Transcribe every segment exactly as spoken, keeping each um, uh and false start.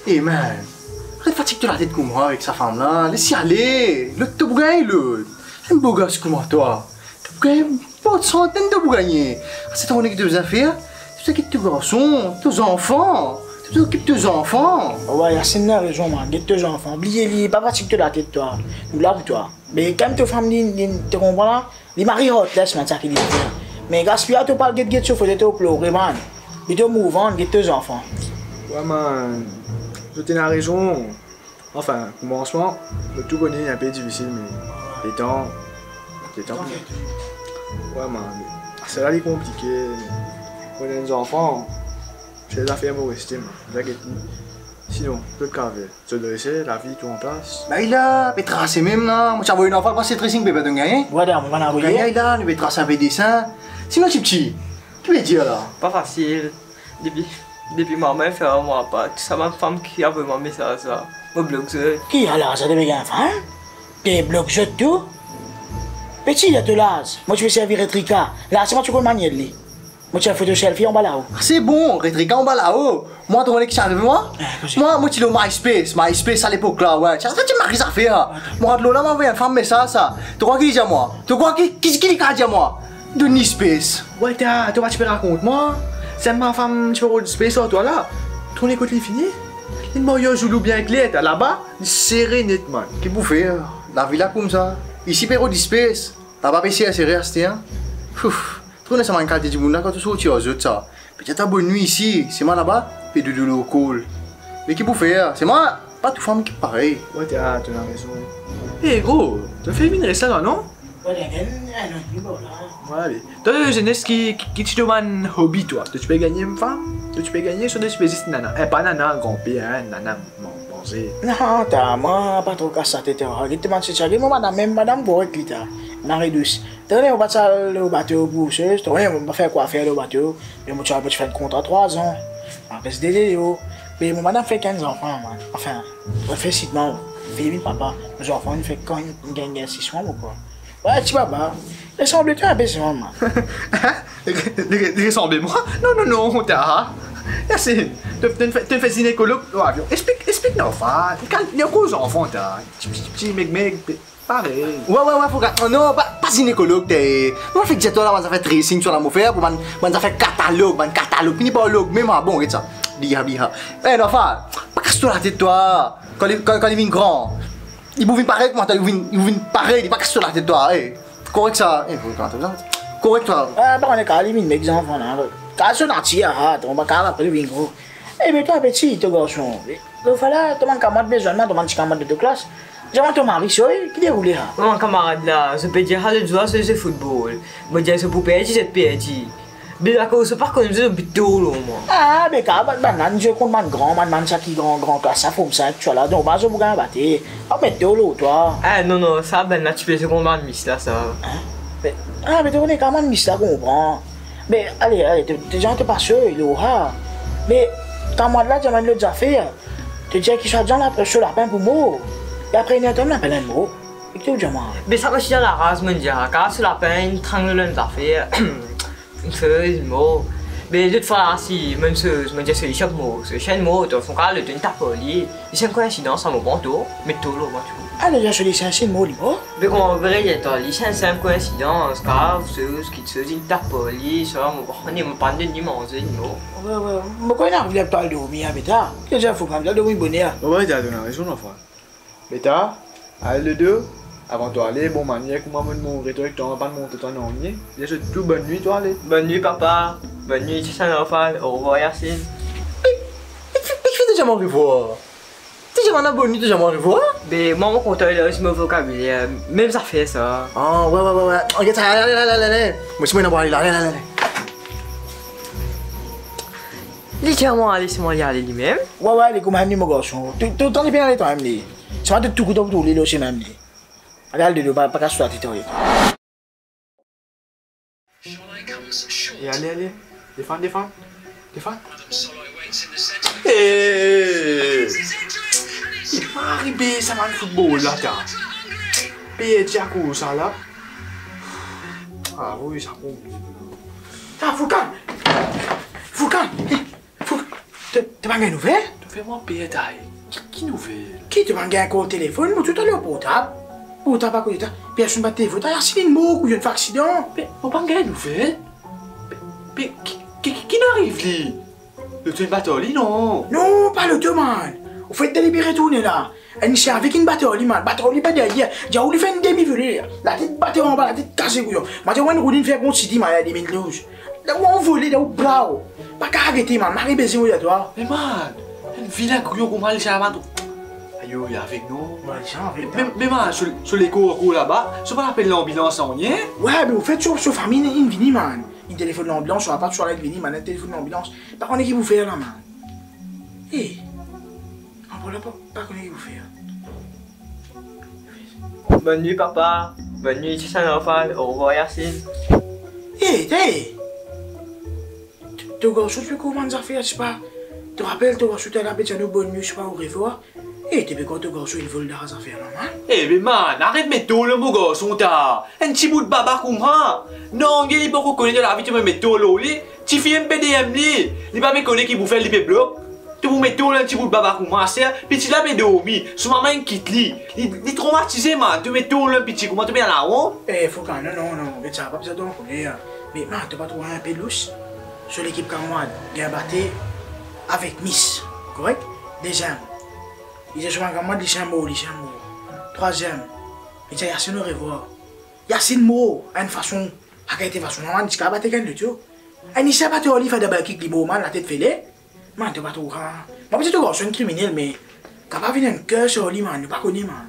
Eh man, aret fatig to latet kouma avek sa fam la, les li ale, lot to pou gagn lot. Enn bo garson kouma twa, to pou gagn bon santenn to pou gagne. Ase to kone ki to bizin fer, to bizin get to garson, to zanfan, to bizin okip to zanfan. Wi, Yasine ena rezon man, get to zanfan, bliye li, pa fatig to latet twa, nou la pou twa. Me kan to fam li, li, to konpran la, li mari heartless man, sa ki li fer. Me gaspiy to pa al get, get so foto to plore man. Li to move on, get to zanfan. Wi man, zot ena rezon. Anfin, koumansman, nou tou kone li inpe difisil, me letan, letan pou... Wi man, sa la li konplike. Pou enn zanfan, se zafer mo reste man, zot get li. Sinon, zot kaver. Zot drese, lavi tou anplas. Ba li la, pe trase mem la. Mo ti avoy enn anfan, pas se tracing paper to gagne. Wi, dan, mo bann avoye. Gagne la, nou pe tras inpe desin. Sinon, tipti, ki pe dir la? Pa fasil. Depi, depi mama inn fer ar mwa apa, tou sa bann fam ki avoy mwa mesaz la, mo blok zot. Ki, ala sa to pe gagn fam? To blok zot tou? Peti, a to laz, mo ti pe servi Retrika. La, se mwa ti konn maniel li. Mo ti enn foto selfie anba lao. Se bon, Retrika anba lao. Mwa, to kone ki ti arive mwa? Eh, koze. Mwa, mo ti lor MySpace, MySpace sa lepok la, wi. Ti, sa ti mari zafer. Mo rant lor la, mo avoy enn fam mesaz sa. To krwar ki li dir mwa? To krwar ki, ki, ki li kav dir mwa? Donn li space. Wi, ta, to pa ti pe rakont mwa? Sa bann fam ti pe rod space ar twa la. To kone kot li fini? Li marye ar Zoulou bien kler, ta, laba, li sere net man. Ki pou fer? Lavi la koumsa. Isi pe rod space, laba pe sere sere aster, hein. Ouf. To kone sa bann kalite dimoun la, kan to sorti ar zot sa, petet a bonn nwi isi, sima laba, pe doudou lor kol. Me ki pou fer? Sima, pa tou fam ki parey. Wi, ta, to ena rezon. Eh, gro, to fer vinn res la, non? Wi, ale. Twa, zenes, ki, ki, ki ti to bann hobi, twa? To ti pe gagne fam? To ti pe gagne, so to ti pe zis nana? Eh, pa nana, gran pe, hein, nana, man-, manze. Non, ta, mwa, pa tro kas latet, hein. Get to bann sitwayen, mo madam, mem madam korek li, ta. Mari dous. To kone mo pa ti al lor bato pou sez, to kone mo pa fer kwafer lor bato, me mo ti al, mo ti fer enn kontra trwa zan, apres de, de, de, me mo madam fer enn zanfan, man. Anfin, reflesitman, finn vinn papa, mo zanfan inn fer kan inn gagn, gagn sis mwa, mo krwar. Wi, ti baba, resanble twa inpe, se mwa, man. Li, li, li resanble mwa? Non, non, non, ta. Yasine, to, to, to fer zinekolog lor avion. Explik, explik nou sa. Li ankor zanfan, ta. Ti, ti, ti, meg, meg, pe-, Parey. Wi, wi, wi, fouka. Oh non, pa, pa zinekolog, ta. Mo fek dir twa la, bann zafer tracing, twa la mo fer, pou bann, bann zafer katalog, bann katalog. Fini par log, me mwa, bon, get sa. Biha, biha. Eh, non, anfin, pa kas twa latet, twa. Kan li, kan, kan li vinn gran, li pou vinn parey kouma twa, li pou vinn, li pou vinn parey, li pa kas twa latet, twa. Eh, korek sa. Eh, korek sa. Korek, twa. Eh, pa kone kan li vinn, me zanfan la. Kas so natir, ah, to pa kav apre li vinn gro. Eh, me twa, peti, to garson. Lot fwa la, to bann kamarad pe zwenn mwa, to bann ti kamarad de to klas. Dir mwa to mari, so, ki deroule, ha? Mo bann kamarad la, zot pe dir, ha, lot zour, zot zwe foutbol. Mo dir zot pou perdi, zot perdi. Be akoz zot pa konn zwe, zot met to lor mwa. Ah, be, kan bann, bann la, nou zwe kont bann gran, bann, bann sa ki gran, gran klas, sa, form sink, twa la, donk, ba, zot pou gagn bate. Pa met to lor twa. Ah, non, non, sa, bann la, ti pe zwe kont bann mis la, sa. Hein? Be, ah, be, to kone kan bann mis la konpran. Be, ale, ale, to, to, to, to pa soy, lo, ha. Be, kamarad la, dir mwa lot zafer. To dir ki swadizan la, so lapin pou mor. E apre, inn tann lapin la inn mor. E ki to dir mwa? Be sa pa ti dan laraz, mo dir, kar so lapin inn trangle lor enn zafer. Enn sez mor. Be lot fwa la, si, mem soz, mo dir, so lisien mor, so lisien mor, to finn kar, to inn tap ar li. Li se enn koinsidans, sa mo pran to, met to lor mwa tou. Ale, dir so lisien mor, li mor? Be kouma, vre, li enn, li se enn sinp koinsidans, kar soz, kiksoz inn tap ar li, sa, mo pa kone, mo pa donn li manze, li mor. Wi, wi, mo konn ena, li pa al dormi, a, beta. Ki dir, fou kan li al dormi boner. Wi, wi, to ena rezon, anfin. Beta, al dodo, avan to ale, bon manier, kouma mo montre twa, ek twa, mo pa montre twa nanye. Dir zot tou bonn nwi, to ale. Bonn nwi, papa. Bonn nwi, ti sa, anfin. Orevwar, Yasine. Be, be, be, to dir mwa orevwar. To dir mwa bonn nwi, to dir mwa orevwar. Be, mwa, mo kontan, li ena osi mo vokabiler. Mem zafer sa. Ah, wi, wi, wi, wi. Oke, sa, ale, ale, ale, ale. Mo osi, mo ena pou ale la, ale, ale, ale. Li dir mwa ale, sima li ale limem. Wi, wi, ale kouma li, mo garson. Tou, tou, tou, li pe ale twa mem li. Sima tou, tou, tou, tou, li, li osi mem li. Ale, ale, dodo, pa, pa kas twa latet, wi. E ale, ale. Defann, defann. Defann. Eh! Ki pa arive sa bann foutbol la, ta? Perdi akoz sa la. Ah wi, sa bon. Ta, Fourkan! Fourkan! Eh, Fourkan! To, to pa gagn nouvel? Fer mwa per, Tay. Ki, ki nouvel? Ki, to pa'nn gagn ankor telefonn? Mo toutalor portab. Portab akote ta. Personn pa telefone ta. Yasine inn mor, kouyon, fer aksidan. Me mo pa'nn gagn nouvel. Me, me ki, ki, ki, ki'nn ariv li? Loto inn bat ar li, non? Non, pa loto, man. Ou fek delibere tourne la. Enn servi ki'nn bat ar li, man. Bat ar li par deryer. Dir ou li fer enn demi vole. Latet bat anba, latet kase, kouyon. Mo dir ou enn rou li'nn fer kont Sidi, man, an de mil douz. Li anvole, li braw. Pa kapav gete, man. Mari beze mo dir twa. Me, man, enn vilin kouyon kouma li sa, man. Ayo, li avek nou. Wi, li avek nou. Me, me, man, so, so lekor ankor laba, so pa apel lanbilans, nanye? Wi, me ou fer so, so fami inn vini, man. Inn telefonn lanbilans, so apa, so la inn vini, man, inn telefonn lanbilans. Pa kone ki pou fer la, man. E, anpil pa, pa kone ki pou fer. Bonn nwi, papa. Bonn nwi, Tata Norval. Orevwar, Yasine. E, e! To, to garson, ti pe kouma zafer, ti pa. To rapel, to garson, ti la pe dir nou bonn nwi, ti pa orevwar. E, to pe krwar to garson inn vol dan zafer la, man? E, me, man, aret met tort lor mo garson, ta. Enn ti bout baba kouma. Non, li, li pankor kone dan lavi, to pe met tort lor li. Tifi inn pe D M li, li pa pe kone ki pou fer, li pe blok. To pou met tort lor enn ti bout baba kouma, ser, piti la pe dormi, so mama inn kit li. Li, li trawmatize, man, to met tort lor enn piti kouma, to pe al aron. E, Foukan, non, non, non, get sa, pa bizin to ankoler. Me, man, to pa trouv enpe lous? So lekip kamwad, gagn bate avek Mis, korek? Deziem, li dir so bann kamwad, Lisien mor, Lisien mor. Trwaziem, li dir Yasine orevwar. Yasine mor, enn fason, sa kalite fason la, man, ziska bate gagn loto. Enn Lisien bate ar li, fer dabal kik, li mor, man, latet fele. Man, to pa trouv sa? Mo pa dir to garson enn kriminel, me kapav vinn enn kers ar li, man, nou pa kone, man.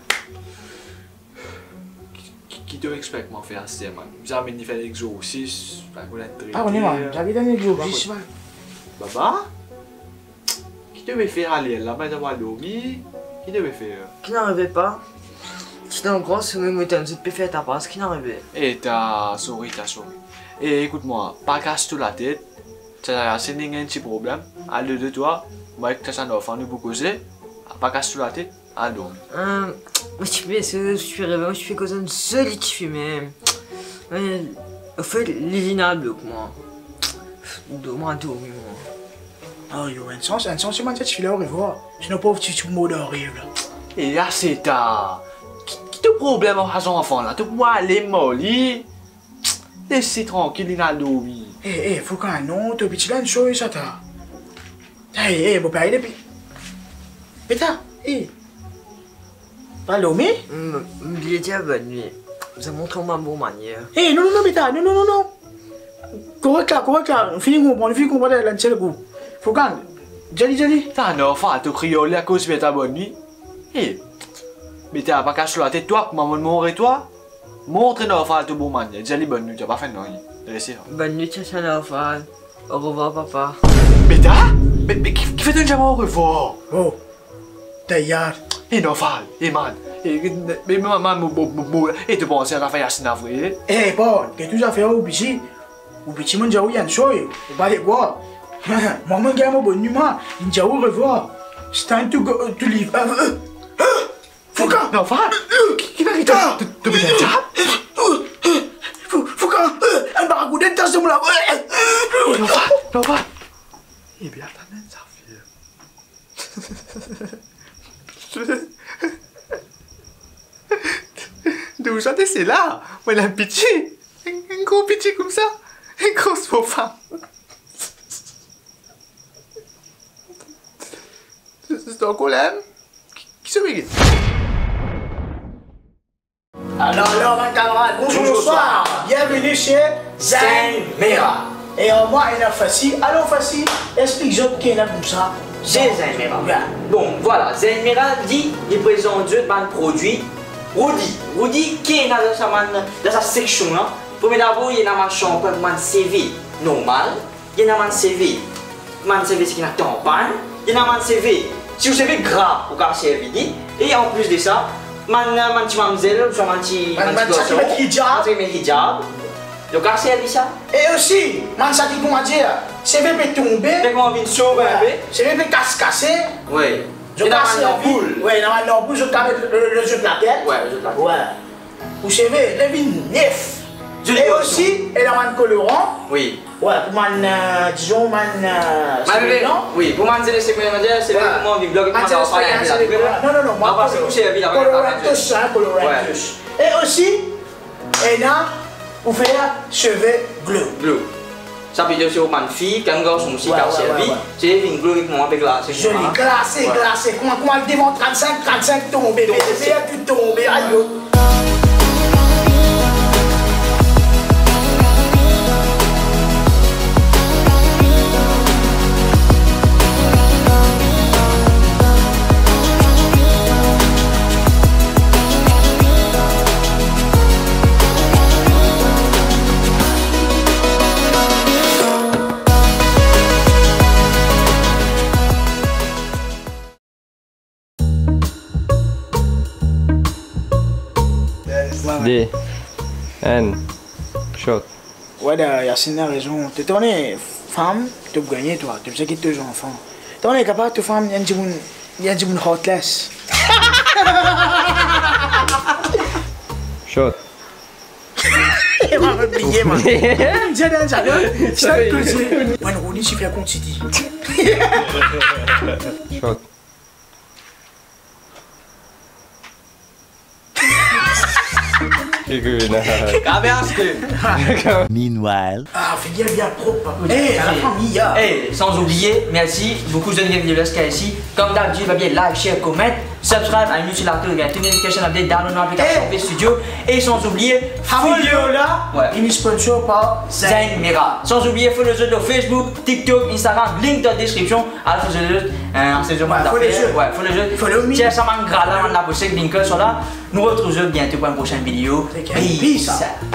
Ki, ki, ki to expek mwa fer aster, man? Bizin amenn li fer legzorsis, pa kone enn trete. Pa kone, man. Bizin amenn enn legzorsis, man. Baba? Ki to pe fer aler la, pa al dormi? Ki to pe fer? Ki'nn arive, pa? Ti dan gran somey, mo tann zot pe fer tapas, ki'nn arive? E ta, sorry, ta, sorry. E ekout mwa, pa kas to latet. Tata Yasine inn gagn enn ti problem. Al de twa, mwa ek Tata Norval nou pou koze. Pa kas to latet, al dormi. Euh, mo ti pe, mo ti pe reve, mo ti pe koz enn zoli tifi mem. Me, anfet, li vinn al blok mwa. Dormi, dormi mwa. Oh, yo, enn sans, enn sans, se bann tifi la orevwar. Sinon, pov tifi ti pou mor dan rev la. E la, se ta. Ki, ki to problem ar sa zanfan la? To pou ale moli. Les li trankil, li al dormi. E, e, Foukan, non, to piti la inn soy sa, ta. E, e, mo pe al depi. Beta, e. Pa dormi? M, m bliye dir bonn nwi. Bizin montre mwa bon manier. E, non, non, non, Beta, non, non, non, non. Korek la, korek la. Nou fini konpran, nou fini konpran dan enn sel kou. Foukan, zoli, zoli. Ta, non, fa, to kriy li akoz Beta bonn nwi. E, Beta, pa kas latet twa, kouma mo mor e twa. Montre Norval to bon manier, dir li bonn nwi, to pa fer nanye. Reste. Bonn nwi, Tata Norval. Orevwar, papa. Beta? Me, me ki, kifer to inn dir mwa orevwar? Oh, tayar. E Norval, e man, e, me, me, man, mo, mo, mo, mo, e to panse a zafer Yasine la vre? E, bon, get tou zafer ou piti. Ou piti, mo'nn dir ou inn soy, ou pa le krwar. Mwa, mo'nn gagn mo bonn nwi, mwa, mo'nn dir ou orevwar. It's time to go, to leave. Euh, euh, euh. Foukan! Norval! Ki, ki, ki, ki, to, to, to pe gagn diab? Fou-, Foukan! Enn barakoud, enn tas dan mo lavo. Norval! Norval! Ebien, atann enn zafer. D'où ça te sela? Mwa, enn piti. Enn, enn gro piti koumsa. Enn gro sofa. C'est ton problème? Qui, qui se regarde? Alors, alors, mes camarades, bonjour, bonsoir. Bienvenue chez Zen Mera. E, euh, mwa, ena Fasi. Alor, Fasi, explik zot ki ena koumsa. Zen Mera. Bon, vwala, Zen Mera, li, li prezant zot bann prodwi Roody. Roody, ki ena dan sa bann, dan sa seksion la. Premie dabor, ena bann sanpwin, bann seve normal. Ena bann seve, bann seve ki ena tanpann, ena bann seve, si ou seve gra, ou kapav servi li. E anplis de sa, bann, bann ti mamzel, ouswa bann ti, bann, bann ti garson, bann sa ki met hijab. Bann sa ki met hijab, zot kapav servi sa. E osi, bann sa ki, kouma dir, seve pe tonbe. Pe kouma vinn sov enpe. Seve pe kas, kase. Wi. Zot kapav servi. Ena bann lanpoul. Wi, ena bann lanpoul, zot kapav met lor, lor zot latet. Wi, zot latet. Wi. Ou seve, li vinn nef. Zoli garson. E osi, ena bann koloran. Wi. Ouais, pou bann, euh, dizon, bann, euh, Bann, Severin. Oui, pou bann Severin, Severin, Severin, Ouais. kouma vinn blog, Bann kouma Severin, sa, Severin, sa, Severin, sa, non, non, non, mwa, non, pa Colorantos, hein, Colorantos. Ouais. Et aussi, ena pou fer seve glow. Glow. Sa pe dir si ou bann fi, kan garson osi, Ouais, kan ouais, servi, ouais, ouais. Se vinn glow avek mwa, avek la, se Zoli, kouman, klase, ouais. Klase. Kouma, kouma devan trant-sink, trant-sink tonbe, Tonbe. Bebe, tonbe, ayo. De. Enn. Shot. Ouais, da, Yacine a rezon. To, to ena fam, to pou gagne twa. To bizin kit to zanfan. To ena kapav to fam, li enn dimoun, li enn dimoun heartless. Shot. Mwa, mo bliye, mwa. Mo dir dan sa, sa koze. Mwa, Ronnie, ti fer kouma ti dir. Shot. Ki gri, non? Kabe aste. Meanwhile. Ah, figir bien prop, papa. Eh, la fami, ya. Eh, sans oublier, merci beaucoup, zot ki ena vinn ziska isi. Comme d'habitude, pa bliye like, share, comment, subscribe, alime ti la cloche, get notification update, download nou aplikasion Eh. Studio. Et sans oublier, Sa follow vidéo la, Ouais. Li sponsor par Zain Mera. Sans oublier, follow zot lor Facebook, TikTok, Instagram, link dan description. Al follow zot, euh, se zot Ouais, follow zot. Ouais, follow zot. Follow me. Check sa bann gra la, bann labosek, Lincoln, sa la. Nou retrouv zot biento pou enn prosenn video. Take care. Peace. Peace.